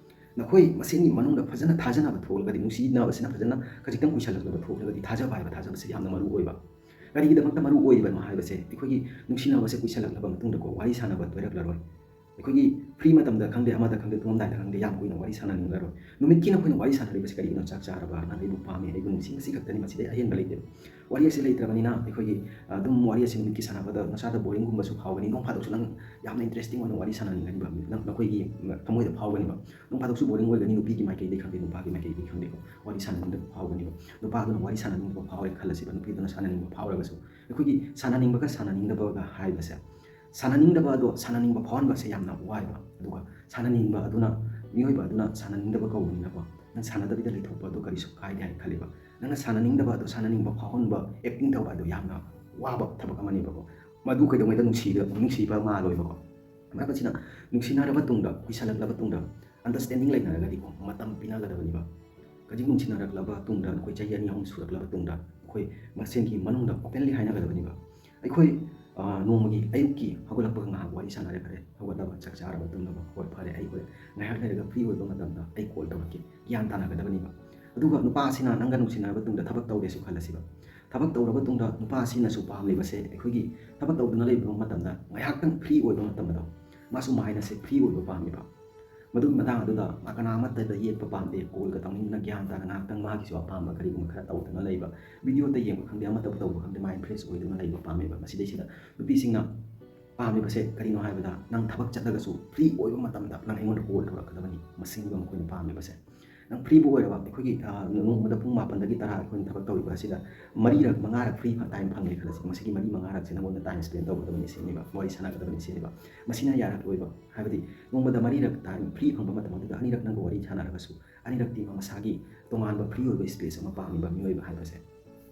ꯅꯈꯣꯏ ꯃꯁꯦꯟꯒꯤ ꯃꯅꯨꯡꯗ ꯐꯖꯅ ꯊꯥꯖꯅꯕ ꯊꯣꯛꯂꯒꯗꯤ, ꯅꯨꯡꯁꯤꯅꯕꯁꯤꯅ ꯐꯖꯅ ꯈꯖꯤꯛꯇꯪ ꯀꯨꯏꯁꯜꯂꯛꯂꯕ ꯊꯣꯛꯂꯒꯗꯤ, ꯊꯥꯖꯕ ꯍꯥꯏꯕ ꯊꯥꯖꯕꯁꯦ ꯌꯥꯝꯅ ꯃꯔꯨ ꯑꯣꯏꯕ꯫ ꯀꯔꯤꯒꯤꯗꯃꯛꯇ ꯃꯔꯨ ꯑꯣꯏꯔꯤꯕꯅꯣ ꯍꯥꯏꯕꯁꯦ, ꯑꯩꯈꯣꯏꯒꯤ ꯅꯨꯡꯁꯤꯅꯕꯁꯦ ꯀꯨꯏꯁꯜꯂꯛꯂꯕ ꯃꯇꯨꯡꯗꯀꯣ, ꯋꯥꯔꯤ ꯁꯥꯟꯅꯕ ꯇꯣꯏꯔꯛꯂꯔꯣꯏ꯫ ꯑꯩꯈꯣꯏꯒꯤ ꯐ꯭ꯔꯤ ꯃꯇꯝꯗ ꯈꯪꯗꯦ, ꯑꯃꯗ ꯈꯪꯗꯦ, ꯇꯨꯝꯃꯝꯗꯥꯏꯗ ꯈꯪꯗꯦ, ꯌꯥꯝ ꯀꯨꯏꯅ ꯋꯥꯔꯤ ꯁꯥꯟꯅꯅꯤꯡꯂꯔꯣꯏ꯫ ꯅꯨꯃꯤꯠꯀꯤ ꯅꯈꯣꯏꯅ ꯋꯥꯔꯤ ꯁꯥꯟꯅꯔꯤꯕꯁꯤ ꯀꯔꯤꯒꯤꯅꯣ? "ꯆꯥꯛ ꯆꯥꯔꯕ? ꯅꯪ ꯑꯩꯕꯨ ꯄꯥꯝꯃꯤ, ꯑꯩꯕꯨ ꯅꯨꯡꯁꯤ", ꯃꯁꯤ ꯈꯛꯇꯅꯤ, ꯃꯁꯤꯗꯩ ꯑꯍꯦꯟꯕ ꯂꯩꯇꯦꯕ꯫ ꯋꯥꯔꯤ ꯑꯁꯤ ꯂꯩꯇ꯭ꯔꯕꯅꯤꯅ ꯑꯩꯈꯣꯏꯒꯤ, ꯑ, ꯑꯗꯨꯝ ꯋꯥꯔꯤ ꯑꯁꯤ ꯅꯨꯃꯤꯠꯀꯤ ꯁꯥꯟꯅꯕꯗ ꯅꯁꯥꯗ ꯕꯣꯔꯤꯡꯒꯨꯝꯕꯁꯨ ꯐꯥꯎꯒꯅꯤ꯫ ꯅꯣꯡ ꯐꯥꯗꯣꯛꯁꯨ ꯅꯪ ꯌꯥꯝꯅ ꯏꯟꯇꯔꯦꯁꯇꯤꯡ ꯑꯣꯏꯅ ꯋꯥꯔꯤ ꯁꯥꯟꯅꯅꯤꯡꯒꯅꯤꯕ, ꯅꯪ, ꯅꯈꯣꯏꯒꯤ, ꯎꯝ, ꯊꯃꯣꯏꯗ ꯐꯥꯎꯒꯅꯤꯕ꯫ ꯅꯣꯡ ꯐꯥꯗꯣꯛꯁꯨ ꯕꯣꯔꯤꯡ ꯑꯣꯏꯒꯅꯤ, ꯅꯨꯄꯤꯒꯤ ꯃꯥꯏꯀꯩꯗꯒꯤ ꯈꯪꯗꯦ, ꯅꯨꯄꯥꯒꯤ ꯃꯥꯏꯀꯩꯗꯒꯤ ꯈꯪꯗꯦꯀꯣ, ꯋꯥꯔꯤ ꯁꯥꯟꯅꯅꯤꯡꯗꯕ ꯐꯥꯎꯒꯅꯤꯕ꯫ ꯅꯨꯄꯥꯗꯨꯅ ꯋꯥꯔꯤ ꯁꯥꯟꯅꯅꯤꯡꯗꯕ ꯐꯥꯎꯔꯦ ꯈꯜꯂꯁꯤꯕ, ꯅꯨꯄꯤꯗꯨꯅ ꯁꯥꯟꯅꯅꯤꯡꯕ ꯐꯥꯎꯔꯒꯁꯨ꯫ ꯑꯩꯈꯣꯏꯒꯤ ꯁꯥꯟꯅꯅꯤꯡꯕꯒ ꯁꯥꯟꯅꯅꯤꯡꯗꯕꯒ ꯍꯥꯏꯕꯁꯦ, ꯁꯥꯟꯅꯅꯤꯡꯗꯕ ꯑꯗꯣ ꯁꯥꯟꯅꯅꯤꯡꯕ ꯐꯥꯎꯍꯟꯕꯁꯦ ꯌꯥꯝꯅ ꯋꯥꯏꯕ, ꯑꯗꯨꯒ ꯁꯥꯟꯅꯅꯤꯡꯕ ꯑꯗꯨꯅ, ꯃꯤꯑꯣꯏꯕ ꯑꯗꯨꯅ ꯁꯥꯟꯅꯅꯤꯡꯗꯕ ꯀꯧꯕꯅꯤꯅꯀꯣ, ꯅꯪ ꯁꯥꯟꯅꯗꯕꯤꯗ ꯂꯩꯊꯣꯛꯄ ꯑꯗꯨ ꯀꯔꯤꯁꯨ ꯀꯥꯏꯗꯦ ꯍꯥꯏꯅ ꯈꯜꯂꯤꯕ꯫ ꯅꯪꯅ ꯁꯥꯟꯅꯅꯤꯡꯗꯕ ꯑꯗꯣ ꯁꯥꯟꯅꯅꯤꯡꯕ ꯐꯥꯎꯍꯟꯕ, ꯑꯦꯛꯇꯤꯡ ꯇꯧꯕ ꯑꯗꯣ ꯌꯥꯝꯅ ꯋꯥꯕ ꯊꯕꯛ ꯑꯃꯅꯦꯕꯀꯣ꯫ ꯃꯗꯨ ꯀꯩꯗꯧꯉꯩꯗ ꯅꯨꯡꯁꯤꯗ-, ꯅꯨꯡꯁꯤꯕ ꯃꯥꯜꯂꯣꯏꯕꯀꯣ꯫ ꯃꯔꯝ ꯑꯁꯤꯅ, ꯅꯨꯡꯁꯤꯅꯔꯕ ꯇꯨꯡꯗ, ꯀꯨꯏꯁꯜꯂꯛꯂꯕ ꯇꯨꯡꯗ, ꯑꯟꯗꯔꯁꯇꯦꯟꯗꯤꯡ ꯂꯩꯅꯔꯒꯗꯤꯀꯣ, ꯃꯇꯝ ꯄꯤꯅꯒꯗꯕꯅꯤꯕ꯫ ꯈꯖꯤꯛ ꯅꯨꯡꯁꯤꯅꯔꯛꯂꯕ ꯇꯨꯡꯗ, ꯑꯩꯈꯣꯏ ꯆꯍꯤ ꯑꯅꯤ ꯑꯍꯨꯝ ꯁꯨꯔꯛꯂꯕ ꯇꯨꯡꯗ, ꯑꯩꯈꯣꯏ ꯃꯁꯦꯟꯒꯤ ꯃꯅꯨꯡꯗ ꯑꯣꯄꯦꯟꯂꯤ ꯍꯥꯏꯅꯒꯗꯕꯅꯤꯕ꯫ ꯑꯩꯈꯣꯏ, ꯑ, ꯅꯣꯡꯃꯒꯤ ꯑꯌꯨꯛꯀꯤ ꯍꯧꯒꯠꯂꯛꯄꯒ ꯉꯥꯏꯍꯥꯛ ꯋꯥꯔꯤ ꯁꯥꯟꯅꯔꯦ, ꯐꯔꯦ, ꯍꯧꯒꯠꯂꯕ, ꯆꯥꯛ ꯆꯥꯔꯕ, ꯇꯨꯝꯂꯕ, ꯍꯣꯏ, ꯐꯔꯦ, ꯑꯩ ꯍꯣꯔꯦꯟ ꯉꯥꯏꯍꯥꯛ ꯂꯩꯔꯒ ꯐ꯭ꯔꯤ ꯑꯣꯏꯕ ꯃꯇꯝꯗ ꯑꯩ ꯀꯣꯜ ꯇꯧꯔꯛꯀꯦ, ꯒ꯭ꯌꯥꯟ ꯇꯥꯅꯒꯗꯕꯅꯤꯕ꯫ ꯑꯗꯨꯒ ꯅꯨꯄꯥ ꯑꯁꯤꯅ ꯅꯪꯒ ꯅꯨꯡꯁꯤꯅꯔꯕ ꯇꯨꯡꯗ ꯊꯕꯛ ꯇꯧꯔꯦꯁꯨ ꯈꯜꯂꯁꯤꯕ꯫ ꯊꯕꯛ ꯇꯧꯔꯕ ꯇꯨꯡꯗ ꯅꯨꯄꯥ ꯑꯁꯤꯅꯁꯨ ꯄꯥꯝꯂꯤꯕꯁꯦ, ꯑꯩꯈꯣꯏꯒꯤ ꯊꯕꯛ ꯇꯧꯗꯨꯅ ꯂꯩꯕ ꯃꯇꯝꯗ ꯉꯥꯏꯍꯥꯛꯇꯪ ꯐ꯭ꯔꯤ ꯑꯣꯏꯕ ꯃꯇꯝ ꯑꯗꯣ, ꯃꯥꯁꯨ ꯃꯥꯏꯟ ꯑꯁꯦ ꯐ꯭ꯔꯤ ꯑꯣꯏꯕ ꯄꯥꯝꯃꯤꯕ꯫ ꯃꯗꯨꯒꯤ ꯃꯇꯥꯡ ꯑꯗꯨꯗ ꯃꯥ ꯀꯅꯥ ꯑꯃꯠꯇꯗ ꯌꯦꯠꯄ ꯄꯥꯝꯗꯦ, ꯀꯣꯜꯒ ꯇꯧꯅꯤꯡꯗꯅ ꯒ꯭ꯌꯥꯟ ꯇꯥꯅ ꯉꯥꯏꯍꯥꯛꯇꯪ ꯃꯥꯒꯤꯁꯨ ꯑꯄꯥꯝꯕ ꯀꯔꯤꯒꯨꯝꯕ ꯈꯔ ꯇꯧꯗꯨꯅ ꯂꯩꯕ, ꯚꯤꯗꯤꯑꯣꯗ ꯌꯦꯡꯕ ꯈꯪꯗꯦ, ꯑꯃꯠꯇꯕꯨ ꯇꯧꯕ ꯈꯪꯗꯦ, ꯃꯥꯏꯟ ꯐ꯭ꯔꯦꯁ ꯑꯣꯏꯗꯨꯅ ꯂꯩꯕ ꯄꯥꯝꯃꯦꯕ꯫ ꯃꯁꯤꯗꯩꯁꯤꯗ ꯅꯨꯄꯤꯁꯤꯡꯅ ꯄꯥꯝꯃꯤꯕꯁꯦ ꯀꯔꯤꯅꯣ ꯍꯥꯏꯕꯗ, ꯅꯪ ꯊꯕꯛ ꯆꯠꯂꯒꯁꯨ ꯐ꯭ꯔꯤ ꯑꯣꯏꯕ ꯃꯇꯝꯗ ꯅꯪ ꯑꯩꯉꯣꯟꯗ ꯀꯣꯜ ꯇꯧꯔꯛꯀꯗꯕꯅꯤ, ꯃꯁꯤꯅꯦꯕ ꯃꯈꯣꯏꯅ ꯄꯥꯝꯃꯤꯕꯁꯦ꯫ ꯅꯪ ꯐ꯭ꯔꯤꯕꯨ ꯑꯣꯏꯔꯕ, ꯑꯩꯈꯣꯏꯒꯤ, ꯑ, ꯅꯣꯡꯃꯗ ꯄꯨꯡ ꯃꯥꯄꯟꯗꯒꯤ ꯇꯔꯥ ꯑꯩꯈꯣꯏꯅ ꯊꯕꯛ ꯇꯧꯔꯤꯕ ꯑꯁꯤꯗ ꯃꯔꯤꯔꯛ, ꯃꯉꯥꯔꯛ ꯐ꯭ꯔꯤ ꯇꯥꯏꯝ ꯐꯪꯉꯦ ꯈꯜꯂꯁꯤ꯫ ꯃꯁꯤꯒꯤ ꯃꯔꯤ ꯃꯉꯥꯔꯛꯁꯦ ꯅꯪꯉꯣꯟꯗ ꯇꯥꯏꯝ ꯁ꯭ꯄꯦꯟ ꯇꯧꯒꯗꯕꯅꯤ ꯁꯤꯅꯦꯕ, ꯋꯥꯔꯤ ꯁꯥꯟꯅꯒꯗꯕꯅꯤ ꯁꯤꯅꯦꯕ꯫ ꯃꯁꯤꯅ ꯌꯥꯔꯛꯂꯣꯏꯕ꯫ ꯍꯥꯏꯕꯗꯤ ꯅꯣꯡꯃꯗ ꯃꯔꯤꯔꯛ ꯇꯥꯏꯝ ꯐ꯭ꯔꯤ ꯐꯪꯕ ꯃꯇꯝ ꯑꯗꯨꯗ ꯑꯅꯤꯔꯛ ꯅꯪꯒ ꯋꯥꯔꯤ ꯁꯥꯟꯅꯔꯒꯁꯨ, ꯑꯅꯤꯔꯛꯇꯤ ꯃꯁꯥꯒꯤ ꯇꯣꯉꯥꯟꯕ ꯐ꯭ꯔꯤ ꯑꯣꯏꯕ ꯁ꯭ꯄꯦꯁ ꯑꯃ ꯄꯥꯝꯃꯤꯕ ꯃꯤꯑꯣꯏꯕ ꯍꯥꯏꯕꯁꯦ꯫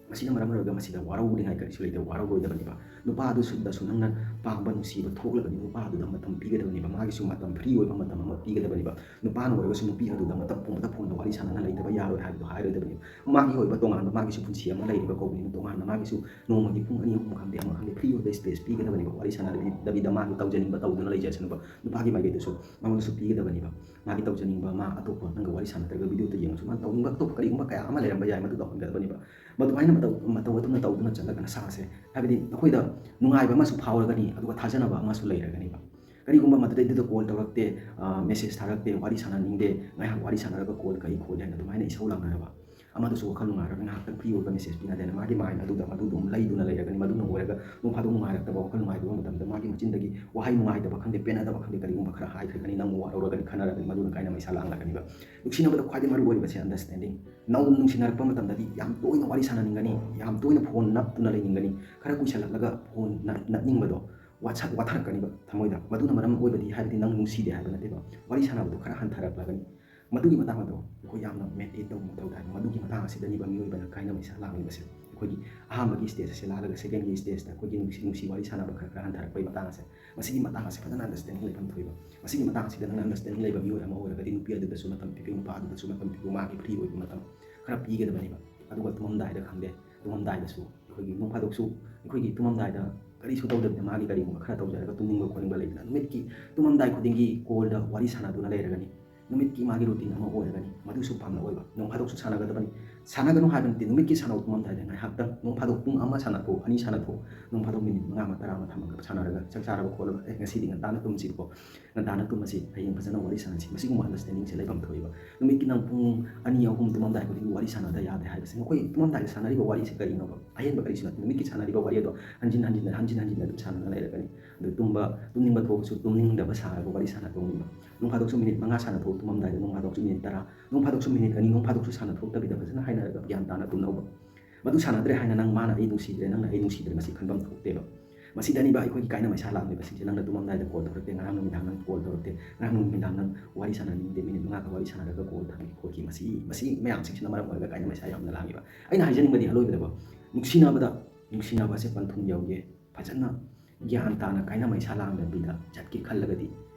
ꯃꯁꯤꯅ ꯃꯔꯝ ꯑꯣꯏꯔꯒ ꯃꯁꯤꯗ ꯋꯥꯔꯧꯅꯤꯡꯉꯥꯏ ꯀꯔꯤꯁꯨ ꯂꯩꯇꯦ, ꯋꯥꯔꯧꯔꯣꯏꯗꯕꯅꯦꯕ꯫ ꯅꯨꯄꯥ ꯑꯗꯨꯁꯨꯗꯁꯨ ꯅꯪꯅ ꯄꯥꯝꯕ, ꯅꯨꯡꯁꯤꯕ ꯊꯣꯛꯂꯒꯗꯤ ꯅꯨꯄꯥ ꯑꯗꯨꯗ ꯃꯇꯝ ꯄꯤꯒꯗꯕꯅꯦꯕ, ꯃꯥꯒꯤꯁꯨ ꯃꯇꯝ, ꯐ꯭ꯔꯤ ꯑꯣꯏꯕ ꯃꯇꯝ ꯑꯃ ꯄꯤꯒꯗꯕꯅꯦꯕ꯫ ꯅꯨꯄꯥꯅ ꯑꯣꯏꯔꯒꯁꯨ ꯅꯨꯄꯤ ꯑꯗꯨꯗ ꯃꯇꯝ ꯄꯨꯡꯕꯗ ꯐꯣꯟꯗ ꯋꯥꯔꯤ ꯁꯥꯟꯅꯅ ꯂꯩꯇꯕ ꯌꯥꯔꯣꯏ ꯍꯥꯏꯕꯗꯣ ꯍꯥꯏꯔꯣꯏꯗꯕꯅꯦꯕ꯫ ꯃꯥꯒꯤ ꯑꯣꯏꯕ ꯇꯣꯉꯥꯟꯕ ꯃꯥꯒꯤꯁꯨ ꯄꯨꯟꯁꯤ ꯑꯃ ꯂꯩꯔꯤꯕ ꯀꯧꯕꯅꯤꯅ, ꯇꯣꯉꯥꯟꯅ ꯃꯥꯒꯤꯁꯨ ꯅꯣꯡꯃꯒꯤ ꯄꯨꯡ ꯑꯅꯤ ꯑꯍꯨꯝ ꯈꯪꯗꯦ, ꯑꯃ ꯈꯪꯗꯦ, ꯐ꯭ꯔꯤ ꯑꯣꯏꯕ ꯁ꯭ꯄꯦꯁ ꯄꯤꯒꯗꯕꯅꯦꯕ꯫ ꯋꯥꯔꯤ ꯁꯥꯟꯅꯗꯕꯤꯗ ꯃꯥꯒꯤ ꯇꯧꯖꯅꯤꯡꯕ ꯇꯧꯗꯨꯅ ꯂꯩꯖꯁꯅꯨꯕ, ꯅꯨꯄꯥꯒꯤ ꯃꯥꯏꯀꯩꯗꯁꯨ ꯃꯉꯣꯟꯗꯁꯨ ꯄꯤꯒꯗꯕꯅꯦꯕ꯫ ꯃꯥꯒꯤ ꯇꯧꯖꯅꯤꯡꯕ, ꯃꯥ ꯑꯇꯣꯞꯄ ꯅꯪꯒ ꯋꯥꯔꯤ ꯁꯥꯟꯅꯗ꯭ꯔꯒ ꯚꯤꯗꯤꯑꯣꯗ ꯌꯦꯡꯉꯁꯨ ꯃꯥꯅ ꯇꯧꯅꯤꯡꯕ ꯑꯇꯣꯞꯄ ꯀꯔꯤꯒꯨꯝꯕ ꯀꯌꯥ ꯑꯃ ꯂꯩꯔꯝꯕ ꯌꯥꯏ, ꯃꯗꯨ ꯇꯧꯍꯟꯒꯗꯕꯅꯦꯕ꯫ ꯃꯗꯨꯃꯥꯏꯅ ꯃꯇꯧ, ꯃꯇꯧ ꯑꯗꯨꯝꯅ ꯇꯧꯗꯨꯅ ꯆꯠꯂꯒ ꯅꯁꯥꯁꯦ, ꯍꯥꯏꯕꯗꯤ ꯑꯩꯈꯣꯏꯗ ꯅꯨꯡꯉꯥꯏꯕ ꯑꯃꯁꯨ ꯐꯥꯎꯔꯒꯅꯤ, ꯑꯗꯨꯒ ꯊꯥꯖꯅꯕ ꯑꯃꯁꯨ ꯂꯩꯔꯒꯅꯤꯕ꯫ ꯀꯔꯤꯒꯨꯝꯕ ꯃꯗꯨꯗꯩꯗꯨꯗ ꯀꯣꯜ ꯇꯧꯔꯛꯇꯦ, ꯑ, ꯃꯦꯁꯦꯖ ꯊꯥꯔꯛꯇꯦ, ꯋꯥꯔꯤ ꯁꯥꯟꯅꯅꯤꯡꯗꯦ, ꯉꯥꯏꯍꯥꯛ ꯋꯥꯔꯤ ꯁꯥꯟꯅꯔꯒ ꯀꯣꯜ ꯀꯛꯏ ꯈꯣꯠꯂꯤ ꯍꯥꯏꯅ ꯑꯗꯨꯃꯥꯏꯅ ꯏꯁꯧ ꯂꯥꯡꯅꯔꯕ, ꯑꯃꯗꯨꯁꯨ ꯋꯥꯈꯜ ꯅꯨꯡꯉꯥꯏꯔꯒ ꯉꯥꯏꯍꯥꯛꯇꯪ ꯐ꯭ꯔꯤ ꯑꯣꯏꯕ ꯃꯦꯁꯦꯖ ꯄꯤꯅꯗꯦꯅ ꯃꯥꯒꯤ ꯃꯥꯏꯟ ꯑꯗꯨꯗ ꯃꯗꯨꯗꯨ ꯑꯃꯨꯛ ꯂꯩꯗꯨꯅ ꯂꯩꯔꯒꯅꯤ꯫ ꯃꯗꯨꯅ ꯑꯣꯏꯔꯒ ꯅꯣꯡ ꯐꯥꯗꯣꯛ ꯅꯨꯡꯉꯥꯏꯔꯛꯇꯕ, ꯋꯥꯈꯜ ꯅꯨꯡꯉꯥꯏꯇꯕ ꯃꯇꯝꯗ ꯃꯥꯒꯤ ꯃꯆꯤꯟꯗꯒꯤ ꯋꯥꯍꯩ ꯅꯨꯡꯉꯥꯏꯇꯕ ꯈꯪꯗꯦ, ꯄꯦꯟꯅꯗꯕ ꯈꯪꯗꯦ, ꯀꯔꯤꯒꯨꯝꯕ ꯈꯔ ꯍꯥꯏꯈ꯭ꯔꯒꯅꯤ, ꯅꯪ ꯋꯥꯔꯧꯔꯒꯅꯤ, ꯈꯟꯅꯔꯒꯅꯤ, ꯃꯗꯨꯅ ꯀꯥꯏꯅ ꯃꯩꯁꯥ ꯂꯥꯡꯂꯛꯀꯅꯤꯕ꯫ ꯅꯨꯡꯁꯤꯅꯕꯗ ꯈ꯭ꯋꯥꯏꯗꯒꯤ ꯃꯔꯨ ꯑꯣꯏꯔꯤꯕꯁꯦ ꯑꯟꯗꯔꯁ꯭ꯇꯦꯟꯗꯤꯡ꯫ ꯅꯧꯅ ꯅꯨꯡꯁꯤꯅꯔꯛꯄ ꯃꯇꯝꯗꯗꯤ ꯌꯥꯝ ꯇꯣꯏꯅ ꯋꯥꯔꯤ ꯁꯥꯟꯅꯅꯤꯡꯒꯅꯤ, ꯌꯥꯝ ꯇꯣꯏꯅ ꯐꯣꯟ ꯅꯞꯇꯨꯅ ꯂꯩꯅꯤꯡꯒꯅꯤ, ꯈꯔ ꯀꯨꯏꯁꯜꯂꯛꯂꯒ ꯐꯣꯟ ꯅꯞ-, ꯅꯞꯅꯤꯡꯕꯗꯣ ꯋꯥꯠꯁꯛ-, ꯋꯥꯠꯊꯔꯛꯀꯅꯤꯕ ꯊꯃꯣꯏꯗ꯫ ꯃꯗꯨꯅ ꯃꯔꯝ ꯑꯣꯏꯕꯗꯤ ꯍꯥꯏꯕꯗꯤ ꯅꯪ ꯅꯨꯡꯁꯤꯗꯦ ꯍꯥꯏꯕ ꯅꯠꯇꯦꯕ, ꯋꯥꯔꯤ ꯁꯥꯟꯅꯕꯗꯣ ꯈꯔ ꯍꯟꯊꯔꯛꯂꯒꯅꯤ꯫ ꯃꯗꯨꯒꯤ ꯃꯇꯥꯡ ꯑꯗꯣ ꯑꯩꯈꯣꯏ ꯌꯥꯝꯅ ꯃꯦꯟꯇꯦꯟ ꯇꯧꯕ ꯃꯊꯧ ꯇꯥꯏ꯫ ꯃꯗꯨꯒꯤ ꯃꯇꯥꯡ ꯑꯁꯤꯗꯅꯤꯕ ꯃꯤꯑꯣꯏꯕꯅ ꯀꯥꯏꯅ ꯃꯩꯁꯥ ꯂꯥꯡꯂꯤꯕꯁꯦ꯫ ꯑꯩꯈꯣꯏꯒꯤ ꯑꯍꯥꯟꯕꯒꯤ ꯁ꯭ꯇꯦꯖ ꯑꯁꯤ ꯂꯥꯜꯂꯒ ꯁꯦꯀꯦꯟꯒꯤ ꯁ꯭ꯇꯦꯖꯇ ꯑꯩꯈꯣꯏꯒꯤ ꯅꯨꯡꯁꯤ, ꯅꯨꯡꯁꯤ ꯋꯥꯔꯤ ꯁꯥꯟꯅꯕ ꯈꯔ ꯈꯔ ꯍꯟꯊꯔꯛꯄꯒꯤ ꯃꯇꯥꯡ ꯑꯁꯦ, ꯃꯁꯤꯒꯤ ꯃꯇꯥꯡ ꯑꯁꯤ ꯐꯖꯅ ꯑꯟꯗꯔꯁ꯭ꯇꯦꯟꯗꯤꯡ ꯂꯩꯐꯝ ꯊꯣꯛꯏꯕ꯫ ꯃꯁꯤꯒꯤ ꯃꯇꯥꯡ ꯑꯁꯤꯗ ꯅꯪꯅ ꯑꯟꯗꯔꯁ꯭ꯇꯦꯟꯗꯤꯡ ꯂꯩꯕ ꯃꯤꯑꯣꯏ ꯑꯃ ꯑꯣꯏꯔꯒꯗꯤ ꯅꯨꯄꯤ ꯑꯗꯨꯗꯁꯨ ꯃꯇꯝ ꯄꯤꯕꯤꯌꯨ, ꯅꯨꯄꯥ ꯑꯗꯨꯗꯁꯨ ꯃꯇꯝ ꯄꯤꯕꯤꯌꯨ, ꯃꯥꯒꯤ ꯐ꯭ꯔꯤ ꯑꯣꯏꯕ ꯃꯇꯝ ꯈꯔ ꯄꯤꯒꯗꯕꯅꯦꯕ꯫ ꯑꯗꯨꯒ ꯇꯨꯝꯃꯝꯗꯥꯏꯗ ꯈꯪꯗꯦ, ꯇꯨꯝꯃꯝꯗꯥꯏꯗꯁꯨ ꯑꯩꯈꯣꯏꯒꯤ ꯅꯣꯡ ꯐꯥꯗꯣꯛꯁꯨ ꯑꯩꯈꯣꯏꯒꯤ ꯇꯨꯝꯃꯝꯗꯥꯏꯗ ꯀꯔꯤꯁꯨ ꯇꯧꯗꯕꯤꯗ ꯃꯥꯒꯤ ꯀꯔꯤꯒꯨꯝꯕ ꯈꯔ ꯇꯧꯖꯔꯒ ꯇꯨꯝꯅꯤꯡꯕ ꯈꯣꯠꯅꯤꯡꯕ ꯂꯩꯗꯅ, ꯅꯨꯃꯤꯠꯀꯤ ꯇꯨꯝꯃꯝꯗꯥꯏ ꯈꯨꯗꯤꯡꯒꯤ ꯀꯣꯜꯗ ꯋꯥꯔꯤ ꯁꯥꯟꯅꯗꯨꯅ ꯂꯩꯔꯒꯅꯤ꯫ ꯅꯨꯃꯤꯠꯀꯤ ꯃꯥꯒꯤ ꯔꯨꯇꯤꯟ ꯑꯃ ꯑꯣꯏꯔꯒꯅꯤ꯫ ꯃꯗꯨꯁꯨ ꯄꯥꯝꯅ ꯑꯣꯏꯕ꯫ ꯅꯣꯡ ꯐꯥꯗꯣꯛꯁꯨ ꯁꯥꯟꯅꯒꯗꯕꯅꯤ꯫ ꯁꯥꯟꯅꯒꯅꯨ ꯍꯥꯏꯕ ꯅꯠꯇꯦ, ꯅꯨꯃꯤꯠꯀꯤ ꯁꯥꯟꯅꯧ, ꯇꯨꯝꯃꯝꯗꯥꯏꯗ ꯉꯥꯏꯍꯥꯛꯇꯪ, ꯅꯣꯡ ꯐꯥꯗꯣꯛ ꯄꯨꯡ ꯑꯃ ꯁꯥꯟꯅꯊꯣꯛꯎ, ꯑꯅꯤ ꯁꯥꯟꯅꯊꯣꯛꯎ, ꯅꯣꯡ ꯐꯥꯗꯣꯛ ꯃꯤꯅꯤꯠ ꯃꯉꯥ ꯑꯃ, ꯇꯔꯥ ꯑꯃ ꯊꯝꯃꯒ ꯁꯥꯟꯅꯔꯒ, ꯆꯥꯛ ꯆꯥꯔꯕ ꯈꯣꯠꯂꯕ, "ꯑꯦ, ꯉꯁꯤꯗꯤ ꯉꯟꯇꯥꯅ ꯇꯨꯝꯁꯤꯀꯣ, ꯉꯟꯇꯥꯅ ꯇꯨꯝꯃꯁꯤ, ꯍꯌꯦꯡ ꯐꯖꯅ ꯋꯥꯔꯤ ꯁꯥꯟꯅꯁꯤ", ꯃꯁꯤꯒꯨꯝꯕ understandingꯁꯦ ꯂꯩꯐꯝ ꯊꯣꯛꯏꯕ꯫ ꯅꯨꯃꯤꯠꯀꯤ ꯅꯪ ꯄꯨꯡ ꯑꯅꯤ, ꯑꯍꯨꯝ ꯇꯨꯝꯃꯝꯗꯥꯏ ꯈꯨꯗꯤꯡꯒꯤ ꯋꯥꯔꯤ ꯁꯥꯟꯅꯗ ꯌꯥꯗꯦ ꯍꯥꯏꯕꯁꯦ, ꯅꯈꯣꯏ ꯇꯨꯝꯃꯝꯗꯥꯏꯗ ꯁꯥꯟꯅꯔꯤꯕ ꯋꯥꯔꯤꯁꯦ ꯀꯔꯤꯅꯣꯕ? ꯑꯍꯦꯟꯕ ꯀꯔꯤꯁꯨ ꯅꯠꯇꯦ꯫ ꯅꯨꯃꯤꯠꯀꯤ ꯁꯥꯟꯅꯔꯤꯕ ꯋꯥꯔꯤ ꯑꯗꯣ ꯍꯟꯖꯤꯟ ꯍꯟꯖꯤꯟ, ꯍꯟꯖꯤꯟ ꯍꯟꯖꯤꯟ ꯑꯗꯨꯝ ꯁꯥꯟꯅꯅ ꯂꯩꯔꯒꯅꯤ꯫ ꯑꯗꯨ ꯇꯨꯝꯕ, ꯇꯨꯝꯅꯤꯡꯕ ꯊꯣꯛꯑꯁꯨ ꯇꯨꯝꯅꯤꯡꯗꯕ ꯁꯥꯔꯒ ꯋꯥꯔꯤ ꯁꯥꯟꯅ ꯇꯧꯅꯤꯡꯕ꯫ ꯅꯣꯡ ꯐꯥꯗꯣꯛꯁꯨ ꯃꯤꯅꯤꯠ ꯃꯉꯥ ꯁꯥꯟꯅꯊꯣꯛꯎ ꯇꯨꯝꯃꯝꯗꯥꯏꯗ, ꯅꯣꯡ ꯐꯥꯗꯣꯛꯁꯨ ꯃꯤꯅꯤꯠ ꯇꯔꯥ, ꯅꯣꯡ ꯐꯥꯗꯣꯛꯁꯨ ꯃꯤꯅꯤꯠ ꯑꯅꯤ, ꯅꯣꯡ ꯐꯥꯗꯣꯛꯁꯨ ꯁꯥꯟꯅꯊꯣꯛꯇꯕꯤꯗ ꯐꯖꯅ ꯍꯥꯏꯅꯔꯒ ꯒ꯭ꯌꯥꯟ ꯇꯥꯅ ꯇꯨꯝꯅꯧꯕ꯫ ꯃꯗꯨ ꯁꯥꯟꯅꯗ꯭ꯔꯦ ꯍꯥꯏꯅ ꯅꯪ, ꯃꯥꯅ ꯑꯩ ꯅꯨꯡꯁꯤꯗ꯭ꯔꯦ, ꯅꯪꯅ ꯑꯩ ꯅꯨꯡꯁꯤꯗ꯭ꯔꯦ, ꯃꯁꯤ ꯈꯟꯐꯝ ꯊꯣꯛꯇꯦꯕ꯫ ꯃꯁꯤꯗꯅꯤꯕ ꯑꯩꯈꯣꯏꯒꯤ ꯀꯥꯏꯅ ꯃꯩꯁꯥ ꯂꯥꯛꯂꯤꯕꯁꯤꯡꯁꯦ꯫ ꯅꯪꯅ ꯇꯨꯝꯃꯝꯗꯥꯏꯗ call ꯇꯧꯔꯛꯇꯦ, ꯉꯔꯥꯡ ꯅꯨꯃꯤꯗꯥꯡ ꯅꯪ call ꯇꯧꯔꯛꯇꯦ, ꯉꯔꯥꯡ ꯅꯨꯃꯤꯗꯥꯡ ꯅꯪ ꯋꯥꯔꯤ ꯁꯥꯟꯅꯅꯤꯡꯗꯦ, ꯃꯤꯅꯤꯠ ꯃꯉꯥ ꯈꯛ ꯋꯥꯔꯤ ꯁꯥꯟꯅꯔꯒ call ꯊꯝꯃꯤ ꯈꯣꯠꯈꯤ꯫ ꯃꯁꯤ, ꯃꯁꯤ ꯃꯌꯥꯝꯁꯤꯡꯁꯤꯅ ꯃꯔꯝ ꯑꯣꯏꯔꯒ ꯀꯥꯏꯅ ꯃꯩꯁꯥ ꯌꯥꯝꯅ ꯂꯥꯡꯉꯤꯕ꯫ ꯑꯩꯅ ꯍꯥꯏꯖꯅꯤꯡꯕꯗꯤ ꯑꯂꯣꯏꯕꯗꯀꯣ, ꯅꯨꯡꯁꯤꯅꯕꯗ, ꯅꯨꯡꯁꯤꯅꯕ ꯑꯁꯦ ꯄꯟꯊꯨꯡ ꯌꯧꯒꯦ, ꯐꯖꯅ ꯒ꯭ꯌꯥꯟ ꯇꯥꯅ ꯀꯥꯏꯅ ꯃꯩꯁꯥ ꯂꯥꯡꯗꯕꯤꯗ ꯆꯠꯀꯦ ꯈꯜꯂꯒꯗꯤ,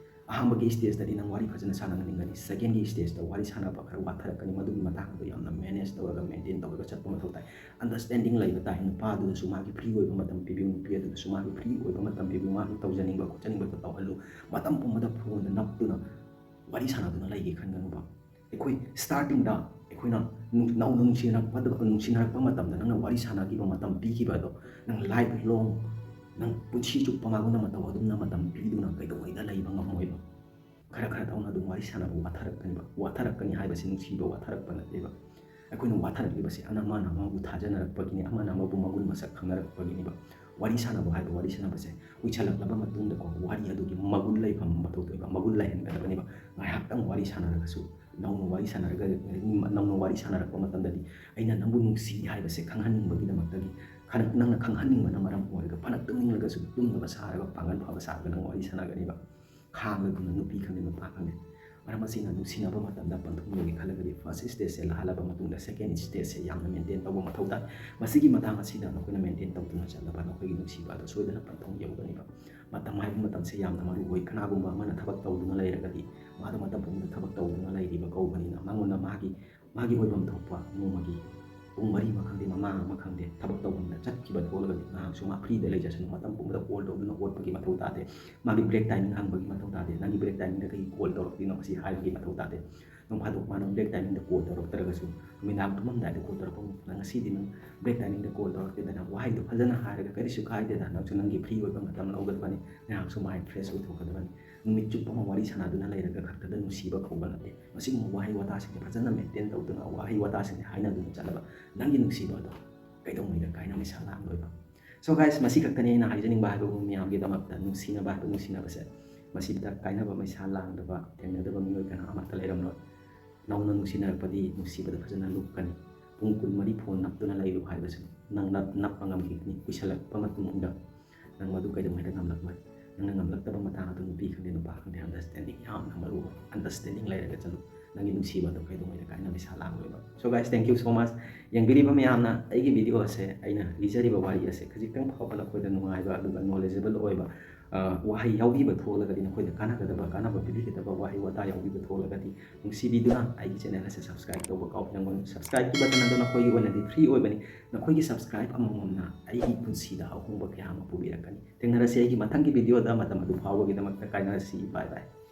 ꯑꯍꯥꯟꯕꯒꯤ stageꯇꯗꯤ ꯅꯪ ꯋꯥꯔꯤ ꯐꯖꯅ ꯁꯥꯟꯅꯅꯤꯡꯒꯅꯤ, secondꯒꯤ stageꯇ ꯋꯥꯔꯤ ꯁꯥꯟꯅꯕ ꯈꯔ ꯋꯥꯊꯔꯛꯀꯅꯤ꯫ ꯃꯗꯨꯒꯤ ꯃꯇꯥꯡꯗꯣ ꯌꯥꯝꯅ manage ꯇꯧꯔꯒ, maintain ꯇꯧꯔꯒ ꯆꯠꯄ ꯃꯊꯧ ꯇꯥꯏ꯫ Understanding ꯂꯩꯕ ꯇꯥꯏ꯫ ꯅꯨꯄꯥꯗꯨꯗꯁꯨ ꯃꯥꯒꯤ free ꯑꯣꯏꯕ ꯃꯇꯝ ꯄꯤꯕꯤꯌꯨ, ꯅꯨꯄꯤ ꯑꯗꯨꯗꯁꯨ ꯃꯥꯒꯤ free ꯑꯣꯏꯕ ꯃꯇꯝ ꯄꯤꯕꯤꯌꯨ, ꯃꯥꯒꯤ ꯇꯧꯖꯅꯤꯡꯕ ꯈꯣꯠꯆꯅꯤꯡꯕꯗꯣ ꯇꯧꯍꯜꯂꯨ꯫ ꯃꯇꯝ ꯄꯨꯝꯕꯗ phoneꯗ ꯅꯞꯇꯨꯅ ꯋꯥꯔꯤ ꯁꯥꯟꯅꯗꯨꯅ ꯂꯩꯒꯦ ꯈꯟꯒꯅꯨꯕ꯫ ꯑꯩꯈꯣꯏ startingꯗ ꯑꯩꯈꯣꯏꯅ ꯅꯧꯅ ꯅꯨꯡꯁꯤꯅꯔꯛꯄꯗ, ꯅꯨꯡꯁꯤꯅꯔꯛꯄ ꯃꯇꯝꯗ ꯅꯪꯅ ꯋꯥꯔꯤ ꯁꯥꯟꯅꯈꯤꯕ ꯃꯇꯝ ꯄꯤꯈꯤꯕ ꯑꯗꯣ, ꯅꯪ life long, ꯅꯪ ꯄꯨꯟꯁꯤ ꯆꯨꯞꯄ ꯃꯉꯣꯟꯗ ꯃꯇꯧ ꯑꯗꯨꯝꯅ ꯃꯇꯝ ꯄꯤꯗꯨꯅ ꯀꯩꯗꯧꯉꯩꯗ ꯂꯩꯕ ꯉꯝꯃꯣꯏꯕ꯫ ꯈꯔ ꯈꯔ ꯇꯧꯅ ꯑꯗꯨꯝ ꯋꯥꯔꯤ ꯁꯥꯟꯅꯕ ꯋꯥꯊꯔꯛꯀꯅꯤꯕ꯫ ꯋꯥꯊꯔꯛꯀꯅꯤ ꯍꯥꯏꯕꯁꯤ ꯅꯨꯡꯁꯤꯕ ꯋꯥꯊꯔꯛꯄ ꯅꯠꯇꯦꯕ꯫ ꯑꯩꯈꯣꯏꯅ ꯋꯥꯊꯔꯛꯂꯤꯕꯁꯤ ꯑꯅ-, ꯑꯃꯅ ꯑꯃꯕꯨ ꯊꯥꯖꯅꯔꯛꯄꯒꯤꯅꯤ, ꯑꯃꯅ ꯑꯃꯕꯨ ꯃꯒꯨꯟ ꯃꯁꯛ ꯈꯪꯅꯔꯛꯄꯒꯤꯅꯤꯕ꯫ ꯋꯥꯔꯤ ꯁꯥꯟꯅꯕ ꯍꯥꯏꯕ ꯋꯥꯔꯤ ꯁꯥꯟꯅꯕꯁꯦ ꯀꯨꯏꯁꯜꯂꯛꯂꯕ ꯃꯇꯨꯡꯗꯀꯣ, ꯋꯥꯔꯤ ꯑꯗꯨꯒꯤ ꯃꯒꯨꯟ ꯂꯩꯐꯝ ꯃꯊꯧ ꯇꯧꯏꯕ, ꯃꯒꯨꯟ ꯂꯩꯍꯟꯒꯗꯕꯅꯤꯕ꯫ ꯉꯥꯏꯍꯥꯛꯇꯪ ꯋꯥꯔꯤ ꯁꯥꯟꯅꯔꯒꯁꯨ, ꯅꯧꯅ ꯋꯥꯔꯤ ꯁꯥꯟꯅꯔꯒ, ꯅꯧꯅ ꯋꯥꯔꯤ ꯁꯥꯟꯅꯔꯛꯄ ꯃꯇꯝꯗꯗꯤ, ꯑꯩꯅ ꯅꯪꯕꯨ ꯅꯨꯡꯁꯤ ꯍꯥꯏꯕꯁꯦ ꯈꯪꯍꯟꯅꯤꯡꯕꯒꯤꯗꯃꯛꯇꯒꯤ, ꯈꯔ ꯅꯪꯅ ꯈꯪꯍꯟꯅꯤꯡꯕꯅ ꯃꯔꯝ ꯑꯣꯏꯔꯒ, ꯐꯅ ꯇꯨꯝꯅꯤꯡꯂꯒꯁꯨ ꯇꯨꯝꯗꯕ ꯁꯥꯔꯒ, ꯄꯥꯡꯒꯜ ꯐꯕ ꯁꯥꯔꯒ ꯅꯪ ꯋꯥꯔꯤ ꯁꯥꯟꯅꯒꯅꯤꯕ꯫ ꯈꯥꯡꯂꯗꯨꯅ ꯅꯨꯄꯤ ꯈꯪꯗꯦ ꯅꯨꯄꯥ ꯈꯪꯗꯦ꯫ ꯃꯔꯝ ꯑꯁꯤꯅ ꯅꯨꯡꯁꯤꯅꯕ ꯃꯇꯝꯗ ꯄꯟꯊꯨꯡ ꯌꯧꯒꯦ ꯈꯜꯂꯒꯗꯤ first stageꯁꯦ ꯂꯥꯜꯂꯕ ꯃꯇꯨꯡꯗ second stageꯁꯦ ꯌꯥꯝꯅ maintain ꯇꯧꯕ ꯃꯊꯧ ꯇꯥꯏ꯫ ꯃꯁꯤꯒꯤ ꯃꯇꯥꯡ ꯑꯁꯤꯗ ꯅꯈꯣꯏꯅ maintain ꯇꯧꯗꯨꯅ ꯆꯠꯂꯕ ꯅꯈꯣꯏꯒꯤ ꯅꯨꯡꯁꯤꯕ ꯑꯗꯨ ꯁꯣꯏꯗꯅ ꯄꯟꯊꯨꯡ ꯌꯧꯒꯅꯤꯕ꯫ ꯃꯇꯝ ꯍꯥꯏꯕ ꯃꯇꯝꯁꯦ ꯌꯥꯝꯅ ꯃꯔꯨ ꯑꯣꯏ꯫ ꯀꯅꯥꯒꯨꯝꯕ ꯑꯃꯅ ꯊꯕꯛ ꯇꯧꯗꯨꯅ ꯂꯩꯔꯒꯗꯤ ꯃꯥꯗꯣ ꯃꯇꯝ ꯄꯨꯝꯕꯗ ꯊꯕꯛ ꯇꯧꯗꯨꯅ ꯂꯩꯔꯤꯕ ꯀꯧꯕꯅꯤꯅ ꯃꯉꯣꯟꯗ ꯃꯥꯒꯤ, ꯃꯥꯒꯤ ꯑꯣꯏꯐꯝ ꯊꯣꯛꯄ ꯅꯣꯡꯃꯒꯤ ꯄꯨꯡ ꯃꯔꯤ ꯑꯃ ꯈꯪꯗꯦ, ꯃꯉꯥ ꯑꯃ ꯈꯪꯗꯦ, ꯊꯕꯛ ꯇꯧꯐꯝꯗ ꯆꯠꯈꯤꯕ ꯊꯣꯛꯂꯒꯗꯤ ꯉꯥꯏꯍꯥꯛꯁꯨ ꯃꯥ ꯐ꯭ꯔꯤꯗ ꯂꯩꯖꯁꯅꯨ꯫ ꯃꯇꯝ ꯄꯨꯝꯕꯗ ꯀꯣꯜ ꯇꯧꯗꯨꯅ ꯑꯣꯠꯄꯒꯤ ꯃꯊꯧ ꯇꯥꯗꯦ꯫ ꯃꯥꯒꯤ ꯕ꯭ꯔꯦꯛ ꯇꯥꯏꯃꯤꯡ ꯍꯪꯕꯒꯤ ꯃꯊꯧ ꯇꯥꯗꯦ꯫ ꯅꯪꯒꯤ ꯕ꯭ꯔꯦꯛ ꯇꯥꯏꯃꯤꯡꯗ ꯀꯩꯒꯤ ꯀꯣꯜ ꯇꯧꯔꯛꯇ꯭ꯔꯤꯅꯣ ꯉꯁꯤ ꯍꯥꯏꯕꯒꯤ ꯃꯊꯧ ꯇꯥꯗꯦ꯫ ꯅꯣꯡ ꯐꯥꯗꯣꯛ ꯃꯥꯅ ꯕ꯭ꯔꯦꯛ ꯇꯥꯏꯃꯤꯡꯗ ꯀꯣꯜ ꯇꯧꯔꯛꯇ꯭ꯔꯒꯁꯨ ꯅꯨꯃꯤꯗꯥꯡ ꯇꯨꯝꯃꯝꯗꯥꯏꯗ ꯀꯣꯜ ꯇꯧꯔꯛꯄ, "ꯅꯪ ꯉꯁꯤꯗꯤ ꯅꯪ ꯕ꯭ꯔꯦꯛ ꯇꯥꯏꯃꯤꯡꯗ ꯀꯣꯜ ꯇꯧꯔꯛꯇꯦꯗꯅ?" ꯋꯥꯍꯩꯗꯣ ꯐꯖꯅ ꯍꯥꯏꯔꯒ, "ꯀꯔꯤꯁꯨ ꯀꯥꯏꯗꯦꯗ, ꯅꯪꯁꯨ ꯅꯪꯒꯤ ꯐ꯭ꯔꯤ ꯑꯣꯏꯕ ꯃꯇꯝ ꯂꯧꯒꯗꯕꯅꯤ, ꯉꯥꯏꯍꯥꯛꯁꯨ ꯃꯥꯏꯟ ꯐ꯭ꯔꯦꯁ ꯑꯣꯏꯊꯣꯛꯀꯗꯕꯅꯤ꯫ ꯅꯨꯃꯤꯠ ꯆꯨꯞꯄ ꯑꯃ ꯋꯥꯔꯤ ꯁꯥꯟꯅꯗꯨꯅ ꯂꯩꯔꯒ ꯈꯛꯇꯗ ꯅꯨꯡꯁꯤꯕ ꯀꯧꯕ ꯅꯠꯇꯦ꯫" ꯃꯁꯤꯒꯨꯝꯕ ꯋꯥꯍꯩ ꯋꯥꯇꯥꯁꯤꯡꯁꯦ ꯐꯖꯅ ꯃꯦꯟꯇꯦꯟ ꯇꯧꯗꯨꯅ, ꯋꯥꯍꯩ ꯋꯥꯇꯥꯁꯤꯡꯁꯦ ꯍꯥꯏꯅꯗꯨꯅ ꯆꯠꯂꯕ ꯅꯪꯒꯤ ꯅꯨꯡꯁꯤꯕ ꯑꯗꯣ ꯀꯩꯗꯧꯉꯩꯗ ꯀꯥꯏꯅ ꯃꯩꯁꯥ ꯂꯥꯡꯂꯣꯏꯕ? So guys, ꯃꯁꯤ ꯈꯛꯇꯅꯤ ꯑꯩꯅ ꯍꯥꯏꯖꯅꯤꯡꯕ ꯍꯥꯏꯕꯕꯨ, ꯃꯤꯌꯥꯝꯒꯤꯗꯃꯛꯇ ꯅꯨꯡꯁꯤꯅꯕ ꯍꯥꯏꯕ ꯅꯨꯡꯁꯤꯅꯕꯁꯦ, ꯃꯁꯤꯗ ꯀꯥꯏꯅꯕ ꯃꯩꯁꯥ ꯂꯥꯡꯗꯕ, ꯊꯦꯡꯅꯗꯕ ꯃꯤꯑꯣꯏ ꯀꯅꯥ ꯑꯃꯠꯇ ꯂꯩꯔꯝꯂꯣꯏ꯫ ꯅꯧꯅ ꯅꯨꯡꯁꯤꯅꯔꯛꯄꯗꯤ ꯅꯨꯡꯁꯤꯕꯗ ꯐꯖꯅ ꯂꯨꯞꯀꯅꯤ꯫ ꯄꯨꯡ ꯀꯨꯟꯃꯔꯤ ꯐꯣꯟ ꯅꯞꯇꯨꯅ ꯂꯩꯌꯨ ꯍꯥꯏꯕꯁꯨ ꯅꯪ ꯅꯞ-, ꯅꯞꯄ ꯉꯝꯈꯤꯒꯅꯤ꯫ ꯀꯨꯏꯁꯜꯂꯛꯄ ꯃꯇꯨꯡꯗ ꯅꯪ ꯃꯗꯨ ꯀꯩꯗꯧꯉꯩꯗ ꯉꯝꯂꯛꯂꯣꯏ꯫ ꯅꯪꯅ ꯉꯝꯂꯛꯇꯕ ꯃꯇꯥꯡ ꯑꯗꯨ ꯅꯨꯄꯤ ꯈꯪꯗꯦ ꯅꯨꯄꯥ ꯈꯪꯗꯦ, understanding ꯌꯥꯝꯅ ꯃꯔꯨ ꯑꯣꯏ꯫ Understanding ꯂꯩꯔꯒ ꯆꯠꯂꯨ꯫ ꯅꯪꯒꯤ ꯅꯨꯡꯁꯤꯕ ꯑꯗꯨ ꯀꯩꯗꯧꯉꯩꯗ ꯀꯥꯏꯅ ꯃꯩꯁꯥ ꯂꯥꯡꯂꯣꯏꯕ꯫ So guys, thank you so much꯫ ꯌꯦꯡꯕꯤꯔꯤꯕ ꯃꯌꯥꯝꯅ ꯑꯩꯒꯤ video ꯑꯁꯦ, ꯑꯩꯅ ꯂꯤꯖꯔꯤꯕ ꯋꯥꯔꯤ ꯑꯁꯦ ꯈꯖꯤꯛꯇꯪ ꯐꯥꯎꯕ ꯅꯈꯣꯏꯗ ꯅꯨꯡꯉꯥꯏꯕ ꯑꯗꯨꯒ knowledgeable ꯑꯣꯏꯕ, ꯑ, ꯋꯥꯍꯩ ꯌꯥꯎꯕꯤꯕ ꯊꯣꯛꯂꯒꯗꯤ, ꯅꯈꯣꯏꯗ ꯀꯥꯟꯅꯒꯗꯕ, ꯀꯥꯟꯅꯕ ꯄꯤꯕꯤꯒꯗꯕ ꯋꯥꯍꯩ ꯋꯥꯇꯥ ꯌꯥꯎꯕꯤꯕ ꯊꯣꯛꯂꯒꯗꯤ, ꯅꯨꯡꯁꯤꯕꯤꯗꯨꯅ ꯑꯩꯒꯤ channel ꯑꯁꯦ subscribe ꯇꯧꯕ ꯀꯥꯎꯕꯤꯔꯝꯒꯅꯨ꯫ Subscribe ꯀꯤ button ꯑꯗꯨ ꯅꯈꯣꯏꯒꯤ ꯑꯣꯏꯅꯗꯤ free ꯑꯣꯏꯕꯅꯤ꯫ ꯅꯈꯣꯏꯒꯤ subscribe ꯑꯃꯃꯝꯅ ꯑꯩꯒꯤ ꯄꯨꯟꯁꯤꯗ ꯑꯍꯣꯡꯕ ꯀꯌꯥ ꯑꯃ ꯄꯨꯕꯤꯔꯛꯀꯅꯤ꯫ ꯊꯦꯡꯅꯔꯁꯤ ꯑꯩꯒꯤ ꯃꯊꯪꯒꯤ video ꯗ꯫ ꯃꯇꯝ ꯑꯗꯨ ꯐꯥꯎꯕꯒꯤꯗꯃꯛꯇ ꯀꯥꯏꯅꯔꯁꯤ꯫ Bye bye꯫